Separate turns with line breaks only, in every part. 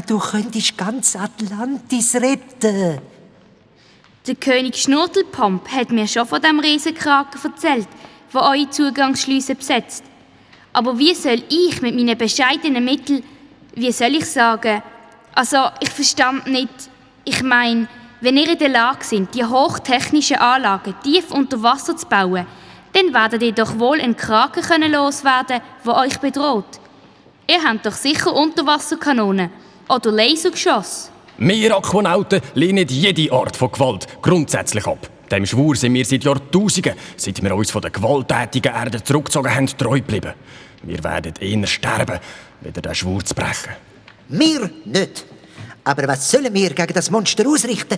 Du könntest ganz Atlantis retten.
Der König Schnurtelpomp hat mir schon von dem Riesenkraken erzählt, der eure Zugangsschleuse besetzt. Aber wie soll ich mit meinen bescheidenen Mitteln, wie soll ich sagen, also ich verstand nicht, ich meine, wenn ihr in der Lage seid, die hochtechnischen Anlagen tief unter Wasser zu bauen, dann werdet ihr doch wohl einen Kraken loswerden, der euch bedroht. Ihr habt doch sicher Unterwasserkanonen oder Lasergeschosse.
Wir Aquanauten lehnen jede Art von Gewalt grundsätzlich ab. Dem Schwur sind wir seit Jahrtausenden, seit wir uns von der gewalttätigen Erde zurückgezogen haben, treu geblieben. Wir werden eher sterben, wieder den Schwur zu brechen.
Wir nicht. Aber was sollen wir gegen das Monster ausrichten?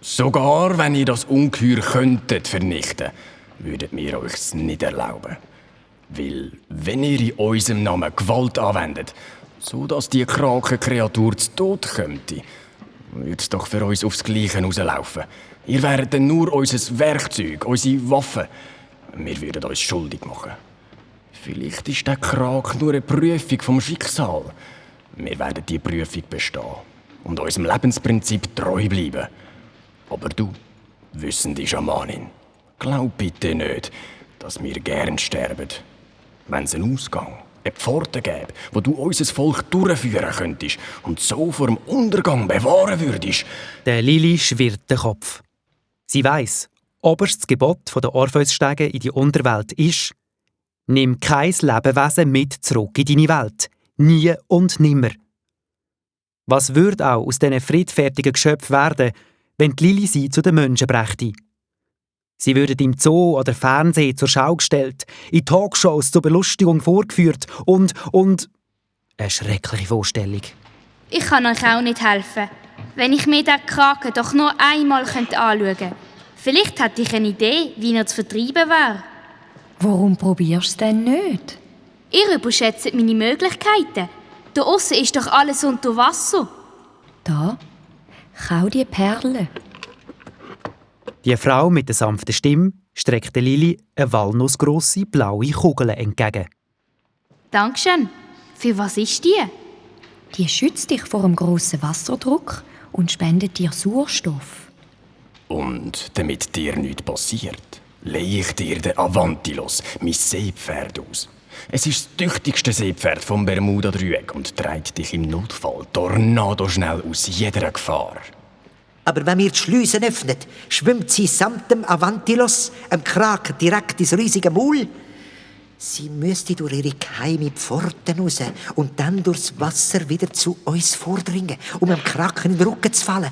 Sogar wenn ihr das Ungeheuer könntet vernichten, würdet wir euch's nicht erlauben. Weil, wenn ihr in unserem Namen Gewalt anwendet, so dass die Krakenkreatur zu Tod könnte, würde es doch für uns aufs Gleiche rauslaufen. Ihr wäret dann nur unser Werkzeug, unsere Waffe. Wir würden uns schuldig machen. Vielleicht ist der Krak nur eine Prüfung vom Schicksal. Wir werden die Prüfung bestehen und unserem Lebensprinzip treu bleiben. Aber du, wissende Schamanin, glaub bitte nicht, dass wir gern sterben. Wenn es einen Ausgang, eine Pforte gäbe, wo du unser Volk durchführen könntest und so vor dem Untergang bewahren würdest.
Der Lili schwirrt den Kopf. Sie weiss, oberstes Gebot der Orpheusstege in die Unterwelt ist: nimm kein Lebewesen mit zurück in deine Welt. Nie und nimmer. Was würde auch aus diesen friedfertigen Geschöpfen werden, wenn die Lili sie zu den Menschen brächte? Sie würden im Zoo oder Fernsehen zur Schau gestellt, in Talkshows zur Belustigung vorgeführt und... Eine schreckliche Vorstellung.
Ich kann euch auch nicht helfen. Wenn ich mir den Kraken doch nur einmal anschauen könnte. Vielleicht hätte ich eine Idee, wie er zu vertreiben wäre.
Warum probierst du denn nicht?
Ihr überschätzt meine Möglichkeiten. Da aussen ist doch alles unter Wasser.
Da, kau die Perle.
Die Frau mit der sanften Stimme streckt der Lili eine walnussgrosse blaue Kugel entgegen.
Dankeschön. Für was ist die?
Die schützt dich vor dem grossen Wasserdruck und spendet dir Sauerstoff.
Und damit dir nichts passiert, leihe ich dir den Avantilos, mein Seepferd, aus. Es ist das tüchtigste Seepferd vom Bermuda-Dreieck und trägt dich im Notfall tornadoschnell aus jeder Gefahr.
Aber wenn wir die Schleusen öffnen, schwimmt sie samt dem Avantilos, dem Kraken, direkt ins riesige Maul. Sie müsste durch ihre geheime Pforten raus und dann durchs Wasser wieder zu uns vordringen, um dem Kraken in den Rücken zu fallen.